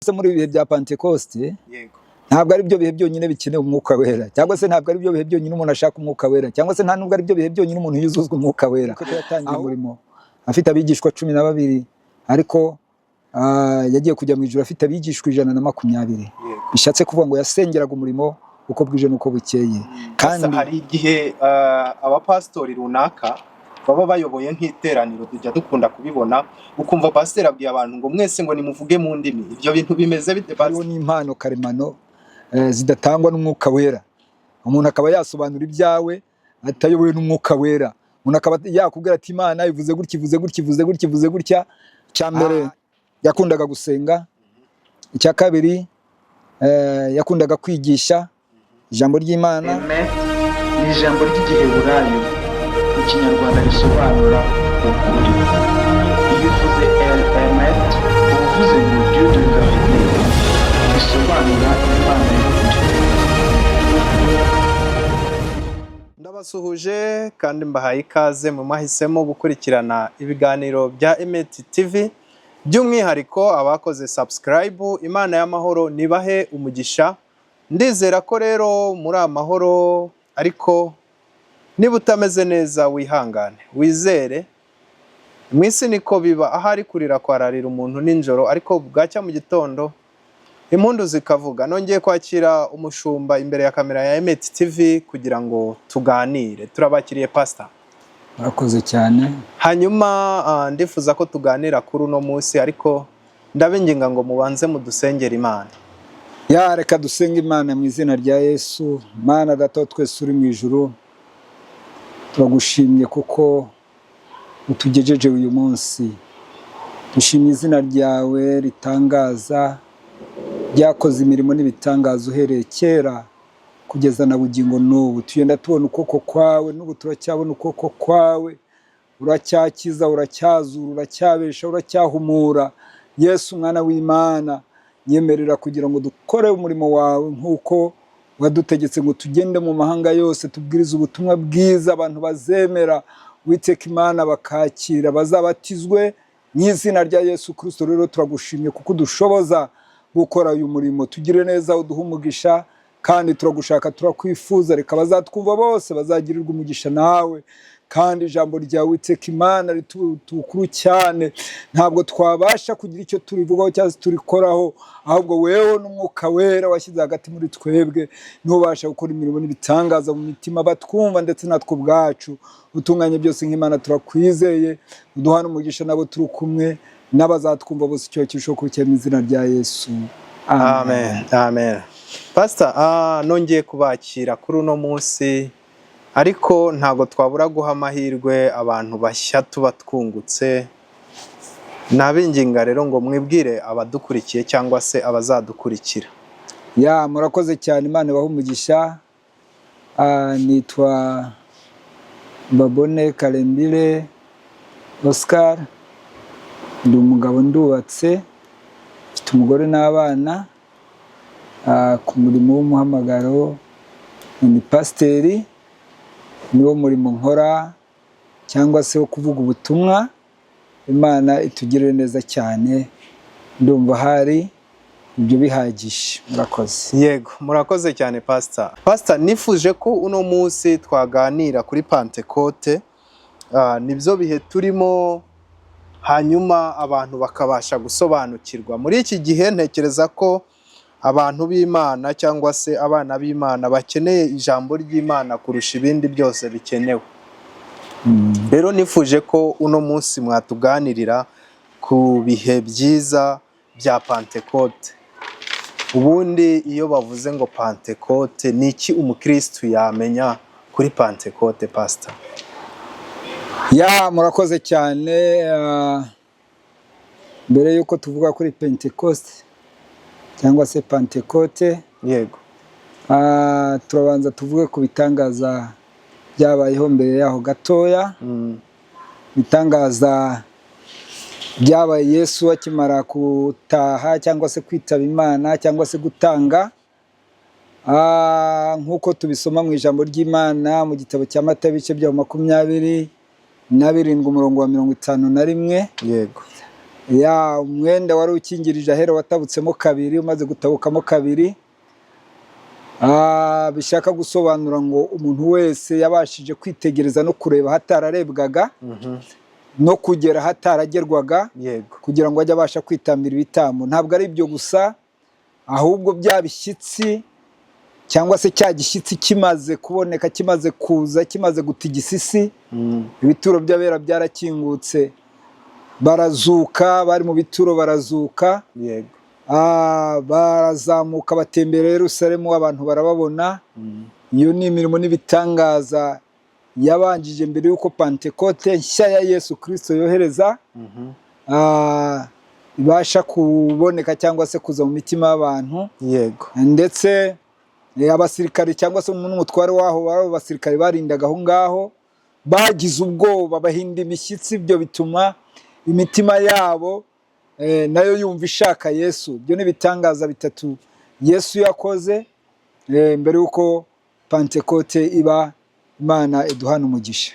Se muri ibi bihe bya Pantekoste, ntabwo ari byo bihe byonyine bikeneye Umwuka Wera, cyangwa se ntabwo ari byo bihe byonyine umuntu ashaka Umwuka Wera, cyangwa se nta nubwo ari byo bihe byonyine umuntu yuzuzwa Umwuka Wera. Kuko yatangiye umurimo afite abigishwa 12, ariko yagiye kujya mu ijuru afite abigishwa 120. Bishatse kuvuga ngo yasengeraga umurimo uko bwije n'uko bukeye. Kandi kandi hari igihe abapasitori runaka baba bayoboye nk'iteraniro, tujya dukunda kubibona, ukumva pasiteri abwiye abantu ngo mwese ngo nimuvuge mu ndimi. Ibyo bintu bimeze bite, hariho pasiteri? n'impano karemano zidatangwa n'Umwuka Wera, umuntu akaba yasobanura ibyawe atayobowe n'Umwuka Wera. Umuntu akaba yakubwira ati: "Imana ivuze gutya, ivuze gutya, ivuze gutya, ivuze gutya." Icya mbere, yakundaga gusenga. Icya kabiri, yakundaga kwigisha ijambo ry'Imana. Emet ni ijambo ry'Igiheburayo mu Kinyarwanda risobanura ukuri. Iyo uvuze El Emet, uba uvuze ngo Dieu de vérité, bisobanura Imana y'ukuri. Ndabasuhuje kandi mbahaye ikaze mu mwahisemo gukurikirana ibiganiro bya Emet TV, by'umwihariko abakoze subscribe. Imana y'amahoro nibahe umugisha. Ndizera ko rero muri amahoro, ariko niba utameze neza wihangane, wizere. Mu isi niko biba, ahari kurira kwararira umuntu nijoro, ariko bwacya mu gitondo impundu zikavuga. Nongeye kwakira umushumba imbere ya kamera ya Emet TV kugira ngo tuganire. Turabakiriye, pastor. Murakoze cyane. Hanyuma ndifuza ko tuganira kuri uno munsi, ariko ndabinginga ngo mubanze mudusengere Imana. Ya, reka dusenge Imana mu izina rya Yesu. Mana Data wa twese uri mu ijuru, turagushimye kuko utugejeje uyu munsi. Dushimye izina ryawe ritangaza, ryakoze imirimo n'ibitangaza uhereye kera kugeza na bugingo n'ubu. Tugenda tubona ukuboko kwawe, n'ubu turacyabona ukuboko kwawe. Uracyakiza, uracyazura, uracyabesha, uracyahumura. Yesu umwana w'Imana, nyemerera kugira ngo dukore umurimo wawe nk'uko wadutegetse ngo tugende mu mahanga yose, tubwirize ubutumwa bwiza. Abantu bazemera Witeka Imana bakakira bazabatizwe mu izina rya Yesu Kirisito. Rero turagushimye kuko udushoboza gukora uyu murimo. Tugire neza, uduhe umugisha, kandi turagushaka, turakwifuza. Reka bazatwumva bose bazagirirwa umugisha nawe, kandi ijambo ryawe Witeka Imana ritukuru cyane, ntabwo twabasha kugira icyo turivugaho cyangwa se turikoraho, ahubwo wewe n'Umwuka Wera washyize hagati muri twebwe ntubasha gukora imirimo n'ibitangaza mu mitima batwumva ndetse natwe ubwacu. Utunganye byose nk'Imana, turakwizeye. Uduhane umugisha nabo turi kumwe n'abazatwumva bose, icyo kirushaho kubikira mu izina rya Yesu. Amen, amen. Pastor, nongeye kubakira kuri uno munsi, ariko ntabwo twabura guha amahirwe abantu bashya tuba twungutse. Nabinginga rero ngo mwibwire abadukurikiye cyangwa se abazadukurikira. Ya, murakoze cyane, Imana ibahe umugisha. Nitwa Babone Karembire Oscar, ndi umugabo, ndubatse, mfite umugore n'abana. Ku murimo w'umuhamagaro ni pasiteri, niwo murimo nkora cyangwa se wo kuvuga ubutumwa. Imana itugirire neza cyane. Ndumva hari ibyo bihagije, murakoze. Yego, murakoze cyane, pastor. Pastor, nifuje ko uno munsi twaganira kuri Pantekote. Nibyo bihe turimo, hanyuma abantu bakabasha gusobanukirwa. Muri iki gihe ntekereza ko abantu b'Imana cyangwa se abana b'Imana bakeneye ijambo ry'Imana kurusha ibindi byose bikenewe. Rero nifuje ko uno munsi mwatuganirira ku bihe byiza bya Pantekote. Ubundi iyo bavuze ngo Pantekote, ni iki umukristu yamenya kuri Pantekote, pastor? Ya, murakoze cyane. Mbere y'uko tuvuga kuri Pentecoste cyangwa se Pantekote, turabanza tuvuge ku bitangaza byabayeho mbere yaho gatoya. Ibitangaza byabaye Yesu akimara gutaha cyangwa se kwitaba Imana cyangwa se gutanga. Nk'uko tubisoma mu ijambo ry'Imana mu gitabo cya Matayo, ibice bya 27, umurongo wa 51. Ya umwenda wari ukingirije ahera watabutsemo kabiri, umaze gutabukamo kabiri, bishaka gusobanura ngo umuntu wese yabashije kwitegereza no kureba hatararebwaga, no kugera hataragerwaga, kugira ngo ajye abasha kwitambira ibitambo. Ntabwo ari ibyo gusa, ahubwo bya bishyitsi cyangwa se cya gishyitsi kimaze kuboneka, kimaze kuza, kimaze gutigisa isi, ibituro by'abera byarakingutse, barazuka, bari mu bituro barazuka. Barazamuka, batembera Yerusalemu, abantu barababona. Iyo ni imirimo n'ibitangaza yabanjije mbere y'uko Pantekote nshya ya Yesu Kirisito yohereza ibasha kuboneka cyangwa se kuza mu mitima y'abantu. Ndetse abasirikare cyangwa se n'umutware w'aho, bari abasirikare barindaga aho ngaho, bagize ubwoba, bahinda imishyitsi. Ibyo bituma imitima yabo nayo yumva ishaka Yesu. Ibyo ni ibitangaza bitatu Yesu yakoze mbere y'uko Pantekote iba. Imana iduhana umugisha.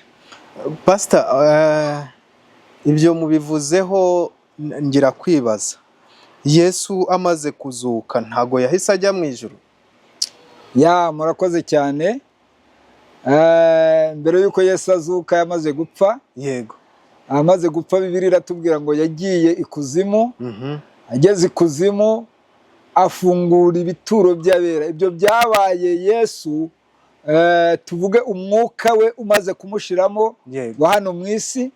Pasita, ibyo mubivuzeho ngira kwibaza: Yesu amaze kuzuka ntago yahise ajya mu ijuru? Ya, murakoze cyane. Mbere y'uko Yesu azuka yamaze gupfa. Amaze gupfa, Bibiliya iratubwira ngo yagiye ikuzimu. Ageze ikuzimu afungura ibituro by'abera. Ibyo byabaye Yesu, tuvuge umwuka we umaze kumushiramo wa hano mu isi.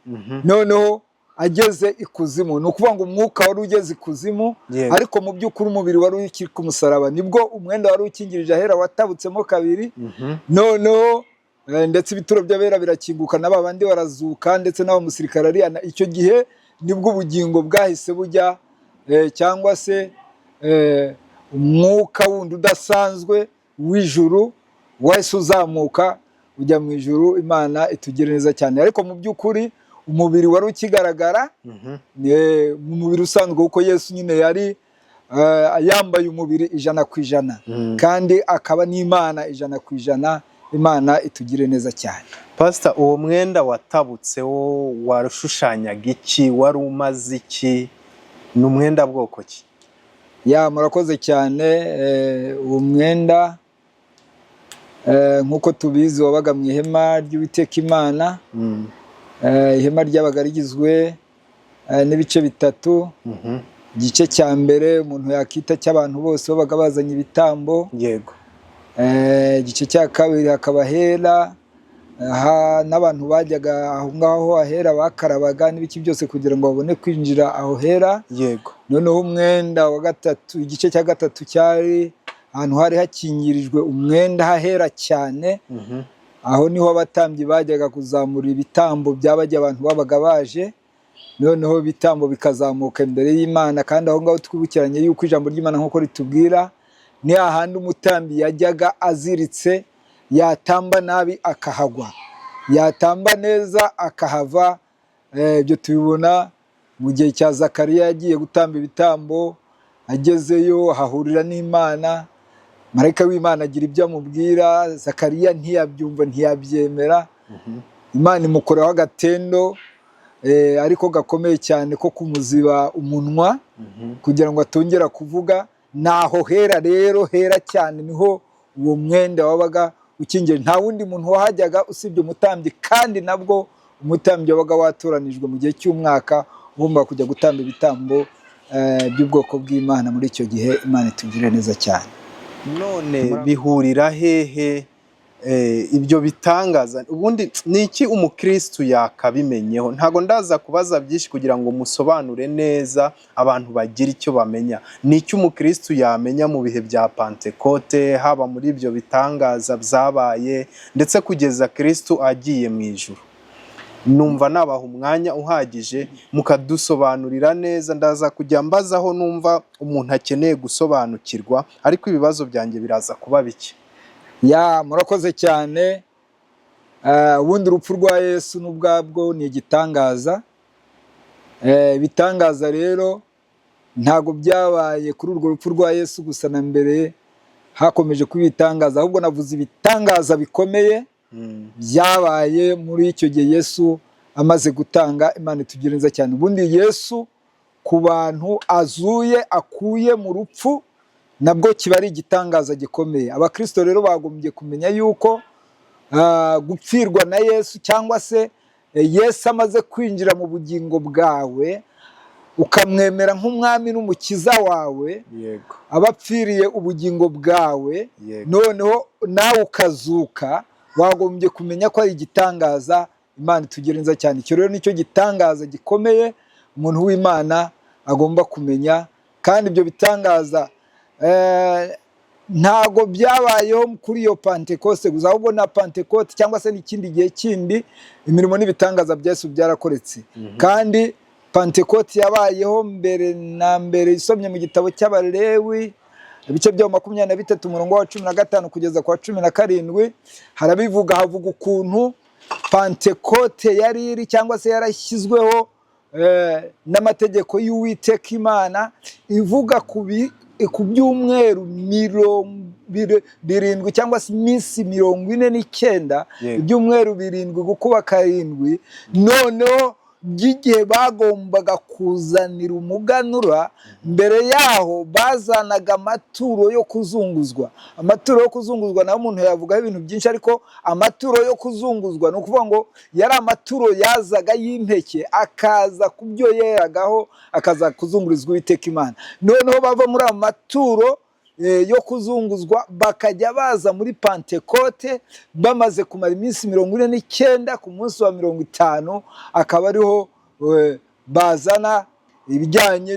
Noneho ageze ikuzimu, ni ukuvuga ngo umwuka wari ugeze ikuzimu, ariko mu by'ukuri umubiri wari ukiri ku musaraba. Nibwo umwenda wari ukingirije ahera watabutsemo kabiri. Noneho ndetse ibituro by'abera birakinguka, n'aba bandi barazuka, ndetse n'aba musirikare ariyana. Icyo gihe nibwo ubugingo bwahise bujya, cyangwa se umwuka wundi udasanzwe w'ijuru wahise uzamuka ujya mu ijuru. Imana itugire neza cyane. Ariko mu by'ukuri umubiri wari ukigaragara, mu mubiri usanzwe, kuko Yesu nyine yari yambaye umubiri 100%, kandi akaba n'Imana 100%. Imana itugire neza cyane. Pasita, uwo mwenda watabutse wo washushanyaga iki? Wari umaze iki? Ni umwenda bwoko ki? Ya, murakoze cyane. Uwo mwenda, nk'uko tubizi, wabaga mu ihema ry'Uwiteka Imana. Ihema ryabaga rigizwe n'ibice bitatu. Igice cya mbere umuntu yakita cy'abantu bose babaga bazanye ibitambo. Igice cya kabiri hakaba hera, aha n'abantu bajyaga aho ngaho ahera bakarabaga n'ibiki byose kugira ngo babone kwinjira aho hera. Noneho umwenda wa gatatu, igice cya gatatu, cyari ahantu hari hakingirijwe umwenda hahera cyane. Aho niho abatambyi bajyaga kuzamura ibitambo byabajya abantu babaga baje, noneho ibitambo bikazamuka imbere y'Imana. Kandi aho ngaho twibukiranye yuko ijambo ry'Imana nk'uko ritubwira, ni hahandi umutambyi yajyaga aziritse, yatamba nabi akahagwa, yatamba neza akahava. Ibyo tubibona mu gihe cya Zakariya, yagiye gutamba ibitambo, agezeyo ahahurira n'Imana, marayika w'Imana agira ibyo amubwira, Zakariya ntiyabyumva, ntiyabyemera. Imana imukoraho agatendo, ariko gakomeye cyane, ko kumuziba umunwa kugira ngo atongera kuvuga. Naho hera rero, hera cyane, niho uwo mwenda wabaga ukingiye. Nta wundi muntu wahajyaga usibye umutambyi, kandi nabwo umutambyi wabaga watoranijwe mu gihe cy'umwaka, ugomba kujya gutamba ibitambo by'ubwoko bw'Imana muri icyo gihe. Imana itugirire neza cyane. None bihurira hehe ibyo bitangaza? Ubundi ni iki umukristu yakabimenyeho? Ntabwo ndaza kubaza byinshi kugira ngo musobanure neza, abantu bagire icyo bamenya. Ni iki umukristu yamenya mu bihe bya Pantekote, haba muri ibyo bitangaza byabaye ndetse kugeza Kristu agiye mu ijuru? Numva nabaha umwanya uhagije mukadusobanurira neza. Ndaza kujya mbazaho numva umuntu akeneye gusobanukirwa, ariko ibibazo byanjye biraza kuba bike. Ya, murakoze cyane. Ubundi urupfu rwa Yesu n'ubwabwo ni igitangaza. Ibitangaza rero ntabwo byabaye kuri urwo rupfu rwa Yesu gusa, na mbere hakomeje kuba ibitangaza. Ahubwo navuze ibitangaza bikomeye byabaye muri icyo gihe Yesu amaze gutanga. Imana itugire neza cyane. Ubundi Yesu ku bantu azuye akuye mu rupfu, nabwo kiba ari igitangaza gikomeye. Abakristo rero bagombye kumenya yuko gupfirwa na Yesu, cyangwa se Yesu amaze kwinjira mu bugingo bwawe, ukamwemera nk'umwami n'umukiza wawe, aba apfiriye ubugingo bwawe, noneho nawe ukazuka, wagombye kumenya ko ari igitangaza. Imana itugire neza cyane. Icyo rero nicyo gitangaza gikomeye umuntu w'Imana agomba kumenya. Kandi ibyo bitangaza ntago byabayeho kuri iyo Pantekoste gusa, ahubwo na Pantekote cyangwa se n'ikindi gihe kindi, imirimo n'ibitangaza bya Yesu byarakoretse. Kandi Pantekote yabayeho mbere na mbere. Isomye mu gitabo cy'Abalewi, ibice byaho 23, umurongo wa 15 kugeza ku wa 17, harabivuga. Havuga ukuntu Pantekote yari iri, cyangwa se yarashyizweho n'amategeko y'Uwiteka Imana, ivuga ku byumweru 70, cyangwa se iminsi 49. Ibyumweru 7 gukuba karindwi, noneho by'igihe bagombaga kuzanira umuganura. Mbere yaho bazanaga amaturo yo kuzunguzwa. Amaturo yo kuzunguzwa nayo umuntu yavugaho ibintu byinshi, ariko amaturo yo kuzunguzwa ni ukuvuga ngo yari amaturo yazaga y'impeke, akaza ku byo yeragaho, akaza kuzungurizwa Uwiteka Imana. Noneho bava muri ayo maturo yo kuzunguzwa, bakajya baza muri Pantekote bamaze kumara iminsi 49. Ku munsi wa 50 akaba ariho bazana ibijyanye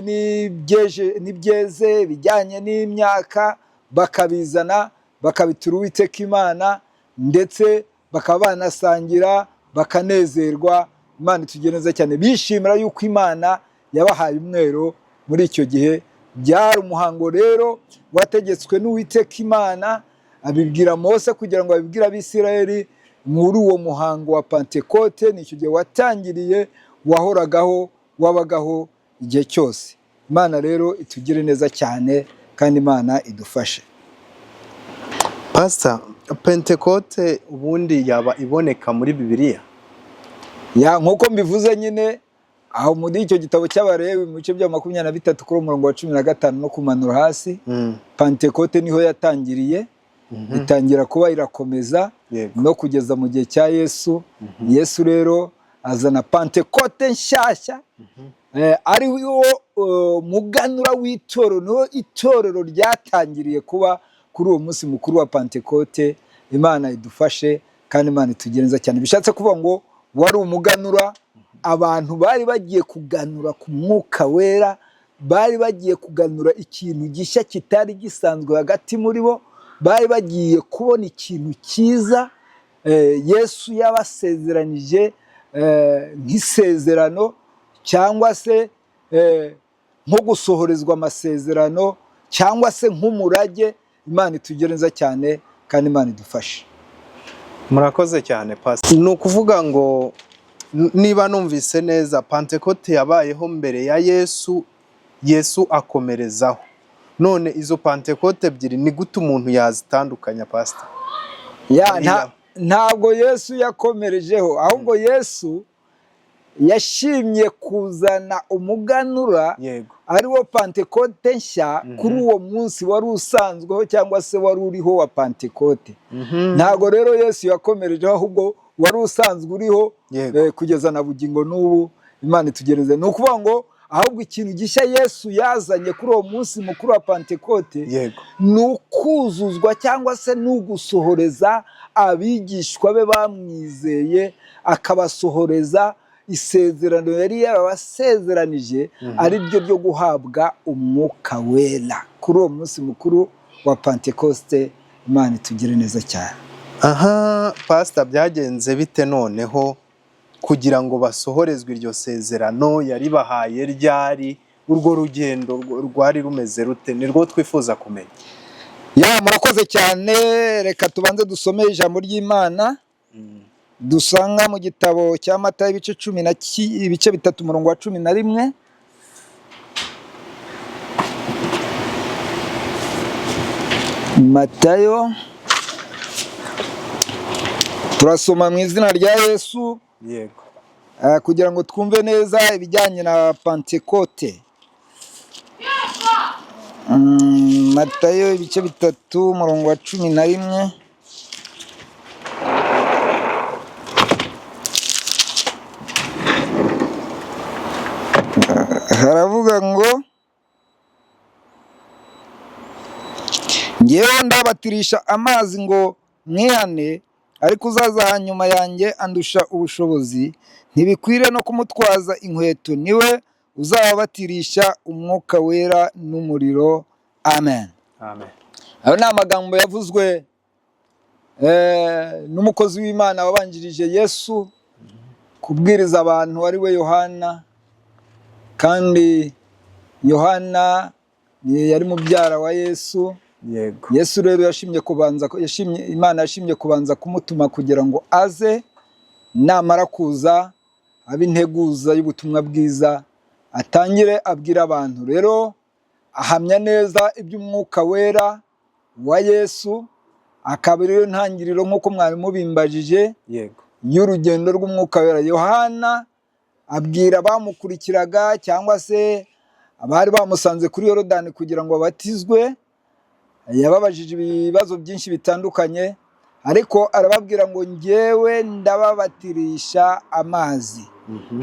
n'ibyeze, ibijyanye n'imyaka, bakabizana bakabitura Uwiteka Imana, ndetse bakaba banasangira, bakanezerwa. Imana itugire neza cyane. Bishimira yuko Imana yabahaye umwero muri icyo gihe. Byari umuhango rero wategetswe n'Uwiteka Imana, abibwira Mose kugira ngo abibwire Abisirayeli. Muri uwo muhango wa Pantekote, ni icyo gihe watangiriye, wahoragaho, wabagaho igihe cyose. Imana rero itugire neza cyane, kandi Imana idufashe. Pastor, Pentekote ubundi yaba iboneka muri Bibiliya? Ya, nk'uko mbivuze nyine, aho muri icyo gitabo cy'Abalewi, mu bice bya 23, kuri umurongo wa 15 no kumanura hasi, Pantekote niho yatangiriye, itangira kuba, irakomeza no kugeza mu gihe cya Yesu. Yesu rero azana Pantekote nshyashya, ari wo muganura w'itorero. Niho itorero ryatangiriye kuba, kuri uwo munsi mukuru wa Pantekote. Imana idufashe kandi Imana itugire neza cyane. Bishatse kuvuga ngo wari umuganura, abantu bari bagiye kuganura ku Mwuka Wera, bari bagiye kuganura ikintu gishya kitari gisanzwe hagati muri bo, bari bagiye kubona ikintu cyiza Yesu yabasezeranije nk'isezerano, cyangwa se nko gusohorezwa amasezerano, cyangwa se nk'umurage. Imana itugire neza cyane kandi Imana idufashe. Murakoze cyane, Pastor. Ni ukuvuga ngo niba numvise neza, Pantekote yabayeho mbere ya Yesu, Yesu akomerezaho. None izo Pantekote ebyiri ni gute umuntu yazitandukanya, Pastor? Ya, ntabwo Yesu yakomerejeho, ahubwo Yesu yashimye kuzana umuganura, ari wo Pantekote nshya, kuri uwo munsi wari usanzweho, cyangwa se wari uriho wa Pantekote. Ntabwo rero Yesu yakomerejeho, ahubwo wari usanzwe uriho kugeza na bugingo n'ubu. Imana itugereze. Ni ukuvuga ngo ahubwo ikintu gishya Yesu yazanye kuri uwo munsi mukuru wa Pantekote ni ukuzuzwa, cyangwa se ni ugusohoreza abigishwa be bamwizeye, akabasohoreza isezerano yari yarabasezeranije, ari ryo ryo guhabwa Umwuka Wera kuri uwo munsi mukuru wa Pantekoste. Imana itugire neza cyane. Aha, Pastor, byagenze bite noneho kugira ngo basohorezwe iryo sezerano? Yaribahaye ryari? Urwo rugendo rwari rumeze rute? Nirwo twifuza kumenya. Ya, murakoze cyane. Reka tubanze dusome ijambo ry'Imana dusanga mu gitabo cya Matayo, ibice cumi na ibice 3, umurongo wa 11. Matayo, turasoma mu izina rya Yesu, kugira ngo twumve neza ibijyanye na Pantekote. Matayo ibice 3 umurongo wa 11. Haravuga ngo ngewe ndabatirisha amazi ngo mwihane, ariko uzaza hanyuma yanjye andusha ubushobozi, ntibikwiriye no kumutwaza inkweto, niwe uzababatirisha umwuka wera n'umuriro. Amen. Amen. Ayo ni amagambo yavuzwe n'umukozi w'Imana wabanjirije Yesu kubwiriza abantu, ari we Yohana. Kandi Yohana yari mubyara wa Yesu. Yego. Yesu rero yashimye kubanza, yashimye Imana yashimye kubanza kumutuma kugira ngo aze, namara kuza abe integuza y'ubutumwa bwiza, atangire abwira abantu. Rero ahamya neza iby'umwuka wera wa Yesu, akaba ariyo ntangiriro nk'uko mwari mubimbajije. Yego. Y'urugendo rw'umwuka wera. Yohana abwira abamukurikiraga cyangwa se abari bamusanze kuri Yorodani kugira ngo babatizwe, yababajije ibibazo byinshi bitandukanye, ariko arababwira ngo njyewe ndababatirisha amazi,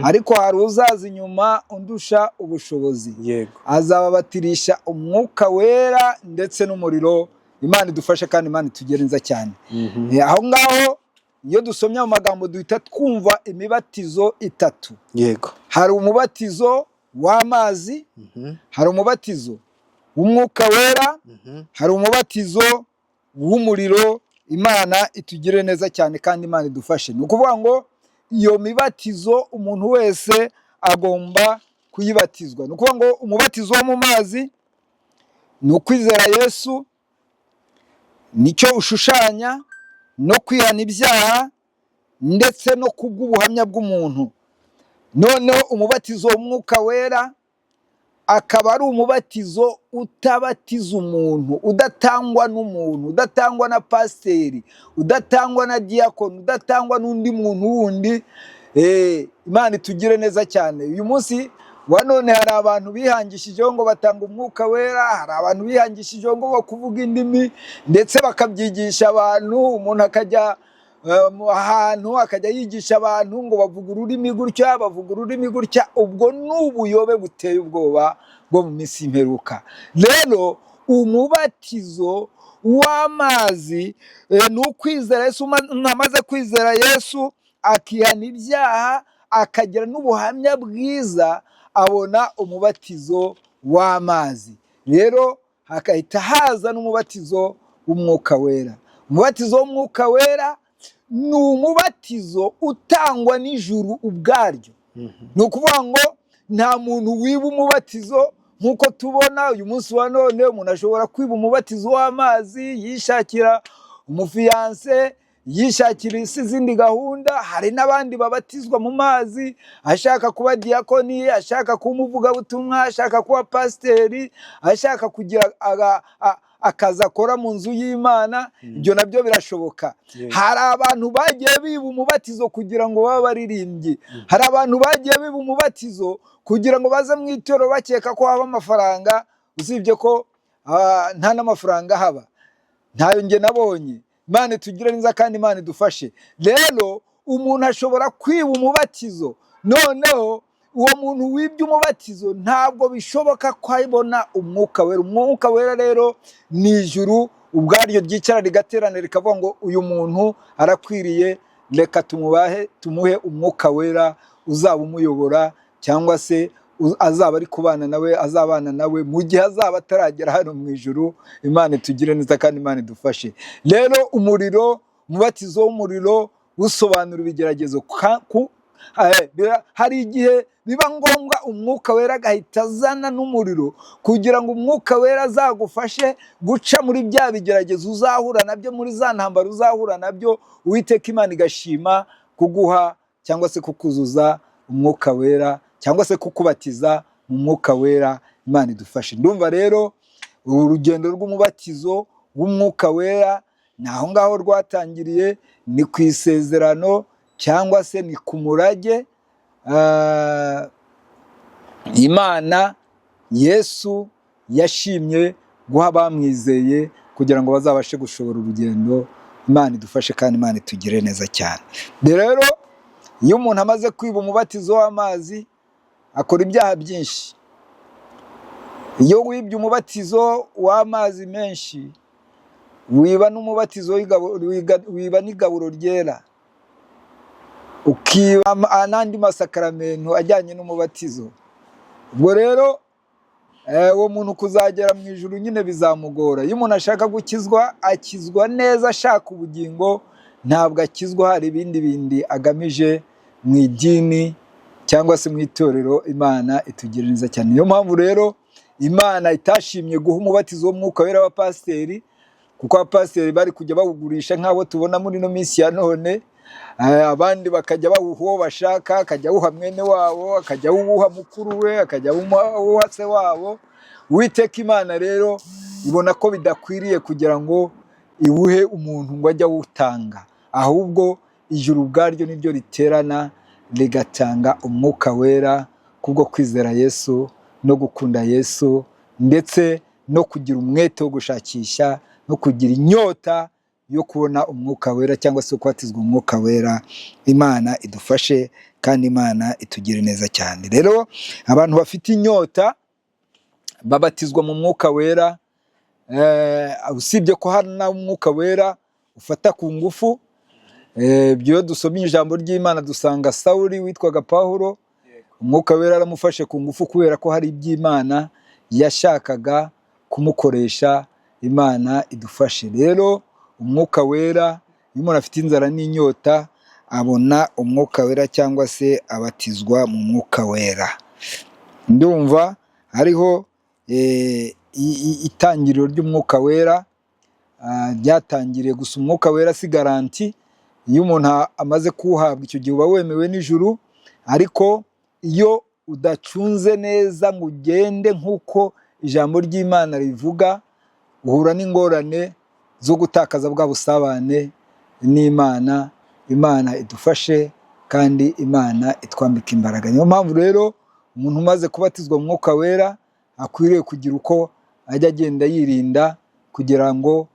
ariko hari uzaza inyuma undusha ubushobozi. Yego. Azababatirisha umwuka wera ndetse n'umuriro. Imana idufashe kandi Imana itugere neza cyane. Aho ngaho iyo dusomye mu magambo duhita twumva imibatizo itatu. Yego. Hari umubatizo w'amazi, hari umubatizo w'umwuka wera, hari umubatizo w'umuriro. Imana itugire neza cyane kandi Imana idufashe. Ni ukuvuga ngo iyo mibatizo umuntu wese agomba kuyibatizwa. Ni ukuvuga ngo umubatizo wo mu mazi ni ukwizera Yesu, nicyo ushushanya, no kwihana ibyaha ndetse no kubw'ubuhamya bw'umuntu. Noneho umubatizo w'umwuka wera akaba ari umubatizo utabatiza umuntu, udatangwa n'umuntu, udatangwa na pasiteri, udatangwa na diyakoni, udatangwa n'undi muntu wundi. Imana itugire neza cyane. Uyu munsi wa none hari abantu bihangishijeho ngo batanga umwuka wera, hari abantu bihangishijeho ngo bakuvuga indimi ndetse bakabyigisha abantu. Umuntu akajya ahantu akajya yigisha abantu ngo bavuga ururimi gutya, bavuga ururimi gutya. Ubwo ni ubuyobe buteye ubwoba bwo mu minsi y'imperuka. Rero umubatizo w'amazi ni ukwizera Yesu. Umuntu amaze kwizera Yesu akihana ibyaha akagira n'ubuhamya bwiza, abona umubatizo w'amazi. Rero hakahita haza n'umubatizo w'umwuka wera. Umubatizo w'umwuka wera ni umubatizo utangwa n'ijuru ubwaryo. Ni ukuvuga ngo nta muntu wiba umubatizo nk'uko tubona uyu munsi wa none. Umuntu ashobora kwiba umubatizo w'amazi yishakira umufiyanse, yishakira isi izindi gahunda. Hari n'abandi babatizwa mu mazi ashaka kuba diyakoni, ashaka kuba umuvugabutumwa, ashaka kuba pasiteri, ashaka kugira akazi akora mu nzu y'Imana. Ibyo nabyo birashoboka. Hari abantu bagiye biba umubatizo kugira ngo babe abaririmbyi. Hari abantu bagiye biba umubatizo kugira ngo baze mu itorero bakeka ko haba amafaranga, usibye ko nta n'amafaranga haba, ntayo njye nabonye. Imana itugire neza kandi Imana idufashe. Rero umuntu ashobora kwiba umubatizo, noneho uwo muntu wibye umubatizo ntabwo bishoboka ko abona umwuka wera. Umwuka wera rero ni ijuru ubwaryo ryicara rigaterana rikavuga ngo uyu muntu arakwiriye, reka tumubahe, tumuhe umwuka wera uzaba umuyobora, cyangwa se azaba ari kubana nawe, azabana nawe mu gihe azaba ataragera hano mu ijuru. Imana itugire neza kandi Imana idufashe. Rero umuriro, umubatizo w'umuriro usobanura ibigeragezo. Hari igihe biba ngombwa umwuka wera agahita azana n'umuriro kugira ngo umwuka wera azagufashe guca muri bya bigeragezo uzahura nabyo, muri za ntambara uzahura nabyo. Uwiteka Imana igashima kuguha cyangwa se kukuzuza umwuka wera, cyangwa se kukubatiza mu mwuka wera. Imana idufashe. Ndumva rero uru rugendo rw'umubatizo w'umwuka wera ni aho ngaho rwatangiriye, ni ku isezerano cyangwa se ni ku murage Imana Yesu yashimye guha abamwizeye kugira ngo bazabashe gushobora urugendo. Imana idufashe kandi Imana itugire neza cyane. Rero iyo umuntu amaze kwiba umubatizo w'amazi, akora ibyaha byinshi. Iyo wibye umubatizo w'amazi menshi, wiba n'umubatizo, wiba n'igaburo ryera, ukiba n'andi masakaramentu ajyanye n'umubatizo. Ubwo rero uwo muntu kuzagera mu ijuru nyine bizamugora. Iyo umuntu ashaka gukizwa, akizwa neza ashaka ubugingo, ntabwo akizwa hari ibindi bindi agamije mu idini cyangwa se mu itorero. Imana itugira neza cyane. Niyo mpamvu rero Imana itashimye guha umubatizo w'Umwuka Wera w'abapasiteri, kuko abapasiteri bari kujya bawugurisha nk'abo tubona muri ino minsi ya none. Abandi bakajya bawuha uwo bashaka, akajya awuha mwene wabo, akajya awuha mukuru we, akajya awuha se wabo. Uwiteka Imana rero ibona ko bidakwiriye kugira ngo iwuhe umuntu ngo ajye awutanga, ahubwo ijuru ubwaryo niryo riterana rigatanga Umwuka Wera kubwo kwizera Yesu no gukunda Yesu, ndetse no kugira umwete wo gushakisha no kugira inyota yo kubona Umwuka Wera cyangwa se kubatizwa Umwuka Wera. Imana idufashe kandi Imana itugire neza cyane. Rero abantu bafite inyota babatizwa mu Mwuka Wera. Usibye ko hari n'Umwuka Wera ufata ku ngufu. Ibyo iyo dusomye ijambo ry'Imana, dusanga Sawuli witwaga Pawulo, Umwuka Wera aramufashe ku ngufu kubera ko hari iby'Imana yashakaga kumukoresha. Imana idufashe. Rero Umwuka Wera, iyo umuntu afite inzara n'inyota, abona Umwuka Wera cyangwa se abatizwa mu Mwuka Wera. Ndumva hariho itangiriro ry'Umwuka Wera ryatangiriye gusa. Umwuka Wera si garantie. Iyo umuntu amaze kuwuhabwa, icyo gihe uba wemewe n'ijuru, ariko iyo udacunze neza ngo ugende nk'uko ijambo ry'Imana rivuga, uhura n'ingorane zo gutakaza bwa busabane n'Imana. Imana idufashe kandi Imana itwambika imbaraga. Niyo mpamvu rero umuntu umaze kubatizwa mu Mwuka Wera akwiriye kugira uko ajya agenda yirinda, kugira ngo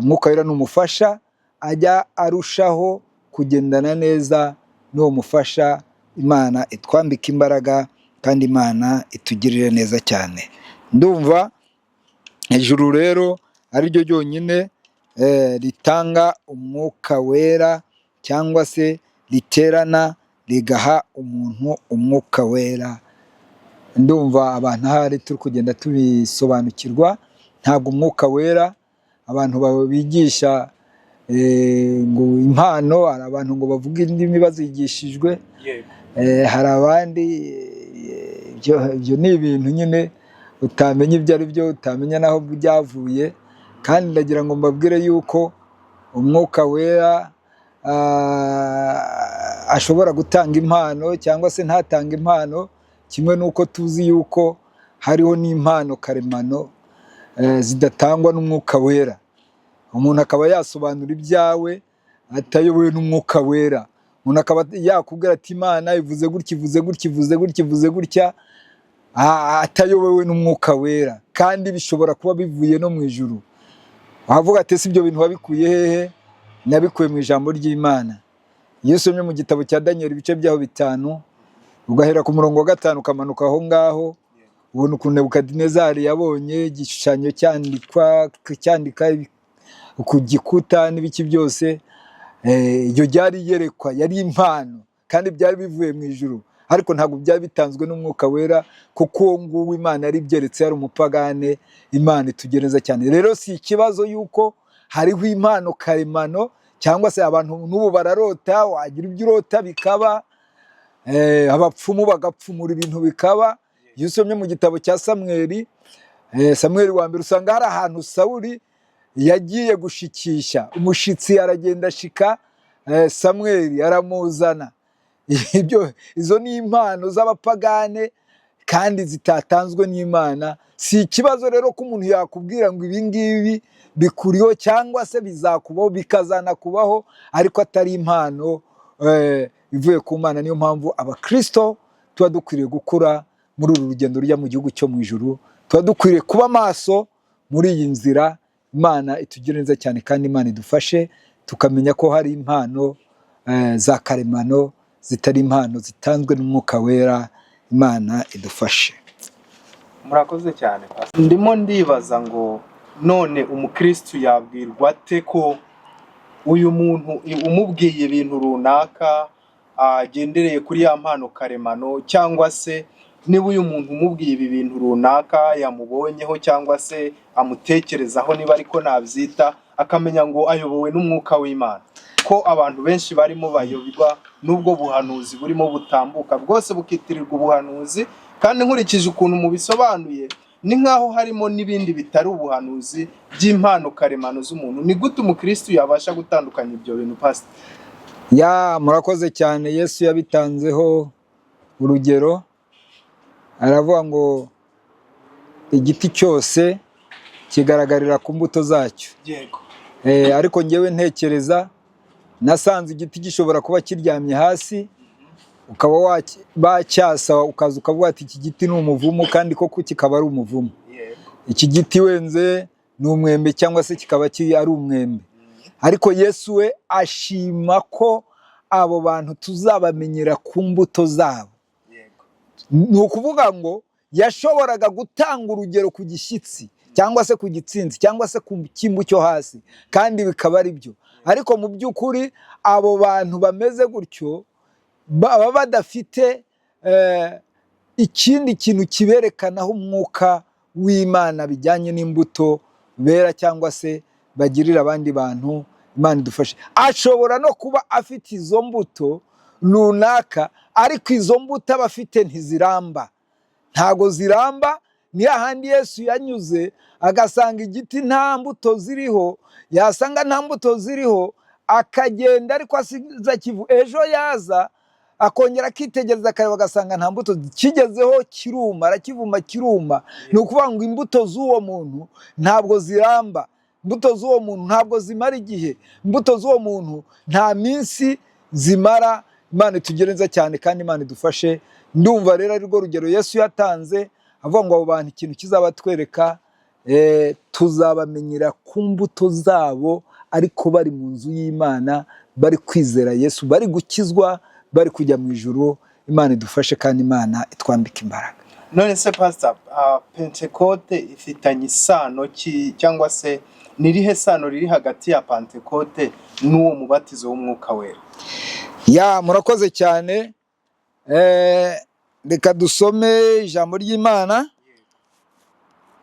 Umwuka Wera numufasha ajya arushaho kugendana neza n'uwo mufasha. Imana itwambike imbaraga kandi Imana itugirire neza cyane. Ndumva ijuru rero ari ryo ryonyine ritanga Umwuka Wera cyangwa se riterana rigaha umuntu Umwuka Wera. Ndumva abantu ahari turi kugenda tubisobanukirwa. Ntabwo Umwuka Wera abantu bigisha ngo impano, hari abantu ngo bavuge indimi bazigishijwe, hari abandi, ibyo ni ibintu nyine utamenya ibyo ari byo, utamenya n'aho byavuye. Kandi ndagira ngo mbabwire yuko Umwuka Wera ashobora gutanga impano cyangwa se ntatange impano, kimwe n'uko tuzi yuko hariho n'impano karemano zidatangwa n'Umwuka Wera. Umuntu akaba yasobanura ibyawe atayobowe n'Umwuka Wera. Umuntu akaba yakubwira ati: "Imana ivuze gutya, ivuze gutya, ivuze gutya, ivuze gutya," atayobowe n'Umwuka Wera, kandi bishobora kuba bivuye no mu ijuru. Wavuga ati: "Ese ibyo bintu wabikuye hehe?" Nabikuye mu ijambo ry'Imana. Iyo usomye mu gitabo cya Daniyeli, ibice byaho 5, ugahera ku murongo wa 5 ukamanuka aho ngaho, ubona ukuntu Nebukadinezari yabonye igishushanyo cyandikwa, cyandika ku gikuta n'ibiki byose. Iryo ryari iyerekwa, yari impano, kandi byari bivuye mu ijuru, ariko ntabwo byari bitanzwe n'Umwuka Wera, kuko uwo nguwo Imana yari ibyeretse yari umupagane. Imana itugereza cyane. Rero si ikibazo yuko hariho impano karemano, cyangwa se abantu n'ubu bararota, wagira ibyo urota bikaba, abapfumu bagapfumura ibintu bikaba. Iyo usomye mu gitabo cya Samweli, Samweli wa mbere, usanga hari ahantu Sawuli yagiye gushikisha umushitsi, aragenda ashika Samweli, aramuzana. Ibyo izo ni impano z'abapagane kandi zitatanzwe n'Imana. Si ikibazo rero ko umuntu yakubwira ngo ibi ngibi bikuriho cyangwa se bizakubaho, bikazanakubaho, ariko atari impano ivuye ku Mana. Niyo mpamvu abakristo tuba dukwiriye gukura muri uru rugendo rujya mu gihugu cyo mu ijuru. Tuba dukwiriye kuba maso muri iyi nzira. Imana itugire neza cyane kandi Imana idufashe tukamenya ko hari impano za karemano zitari impano zitanzwe n'Umwuka Wera. Imana idufashe. Murakoze cyane, Pastor. Ndimo ndibaza ngo none umukristu yabwirwa ate ko uyu muntu umubwiye ibintu runaka agendereye kuri ya mpano karemano, cyangwa se niba uyu muntu umubwiye ibi bintu runaka yamubonyeho cyangwa se amutekerezaho, niba ariko nabyita, akamenya ngo ayobowe n'Umwuka w'Imana, ko abantu benshi barimo bayoborwa n'ubwo buhanuzi burimo butambuka bwose bukitirirwa ubuhanuzi? Kandi nkurikije ukuntu mubisobanuye, ni nk'aho harimo n'ibindi bitari ubuhanuzi by'impano karemano z'umuntu. Ni gute umukristu yabasha gutandukanya ibyo bintu, Pastor? Ya, murakoze cyane. Yesu yabitanzeho urugero, aravuga ngo igiti cyose kigaragarira ku mbuto zacyo. Ariko ngewe ntekereza nasanze igiti gishobora kuba kiryamye hasi, ukaba bacyasa, ukaza ukavuga ati iki giti ni umuvumu, kandi koko kikaba ari umuvumu. Iki giti wenze ni umwembe, cyangwa se kikaba kiri ari umwembe. Ariko Yesu we ashima ko abo bantu tuzabamenyera ku mbuto zabo. Ni ukuvuga ngo yashoboraga gutanga urugero ku gishyitsi cyangwa se ku gitsinzi cyangwa se ku kimbu cyo hasi, kandi bikaba ari byo. Ariko mu by'ukuri abo bantu bameze gutyo baba badafite ikindi kintu kiberekanaho Umwuka w'Imana bijyanye n'imbuto bera cyangwa se bagirira abandi bantu. Imana idufashe. Ashobora no kuba afite izo mbuto runaka, ariko izo mbuto aba afite ntiziramba, ntago ziramba. Ni hahandi Yesu yanyuze agasanga igiti nta mbuto ziriho, yasanga nta mbuto ziriho akagenda, ariko asize kivu. Ejo yaza akongera akitegereza, akareba, agasanga nta mbuto, kigezeho kiruma, arakivuma kiruma. Ni ukuvuga ngo imbuto z'uwo muntu ntabwo ziramba, imbuto z'uwo muntu ntabwo zimara igihe, imbuto z'uwo muntu nta minsi zimara. Imana itugire neza cyane kandi Imana idufashe. Ndumva rero ari rwo rugero Yesu yatanze, avuga ngo abo bantu ikintu kizabatwereka, tuzabamenyera ku mbuto zabo, ariko bari mu nzu y'Imana, bari kwizera Yesu, bari gukizwa, bari kujya mu ijuru. Imana idufashe kandi Imana itwambike imbaraga. None se Pastor, Pentekote ifitanye isano ki, cyangwa se ni irihe sano riri hagati ya Pantekote n'uwo mubatizo w'Umwuka Wera? Ya, murakoze cyane. Reka dusome ijambo ry'Imana,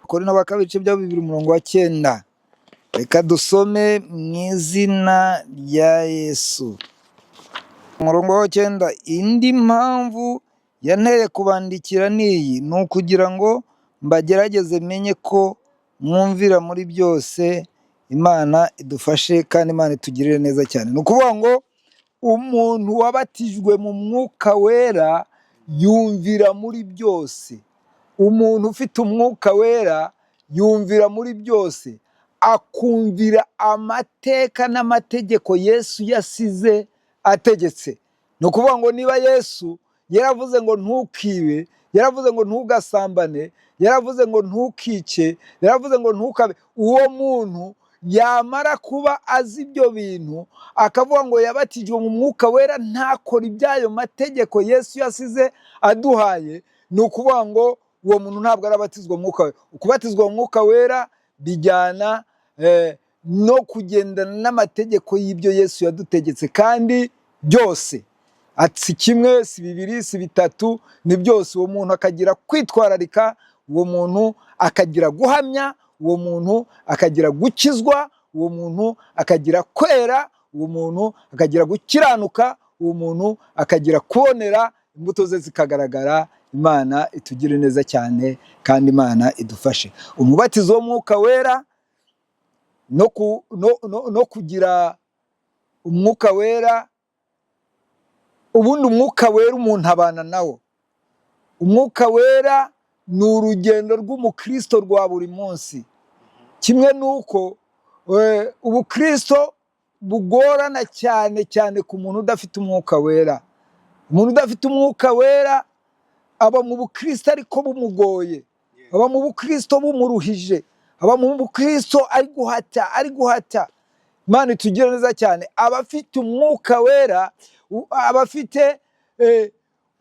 Korinto ba kabiri, ibice bya 2, umurongo wa 9. Reka dusome mu izina rya Yesu. Umurongo wa 9: "Indi mpamvu yanteye kubandikira ni iyi, ni ukugira ngo mbagerageze menye ko mwumvira muri byose." Imana idufashe kandi Imana itugirire neza cyane. Ni ukuvuga ngo umuntu wabatijwe mu Mwuka Wera yumvira muri byose. Umuntu ufite Umwuka Wera yumvira muri byose, akumvira amateka n'amategeko Yesu yasize ategetse. Ni ukuvuga ngo niba Yesu yaravuze ngo ntukibe, yaravuze ngo ntugasambane, yaravuze ngo ntukice, yaravuze ngo ntukabe, uwo muntu yamara kuba azi ibyo bintu, akavuga ngo yabatijwe mu Mwuka Wera, ntakora iby'ayo mategeko Yesu yasize aduhaye, ni ukuvuga ngo uwo muntu ntabwo arabatizwa mu Mwuka Wera. Kubatizwa mu Mwuka Wera bijyana no kugendana n'amategeko y'ibyo Yesu yadutegetse, kandi byose. Ati si kimwe, si bibiri, si bitatu, ni byose. Uwo muntu akagira kwitwararika, uwo muntu akagira guhamya, uwo muntu akagira gukizwa, uwo muntu akagira kwera, uwo muntu akagira gukiranuka, uwo muntu akagira kubonera, imbuto ze zikagaragara. Imana itugire neza cyane kandi Imana idufashe. Umubatizo w'Umwuka Wera no kugira Umwuka Wera, ubundi Umwuka Wera umuntu abana nawo. Umwuka Wera ni urugendo rw'umukristo rwa buri munsi, kimwe n'uko ubukristo bugorana cyane cyane ku muntu udafite Umwuka Wera. Umuntu udafite Umwuka Wera aba mu bukristo ariko bumugoye. Aba mu bukristo bumuruhije, aba mu bukristo ari guhata, ari guhata. Imana itugire neza cyane. Abafite Umwuka Wera, abafite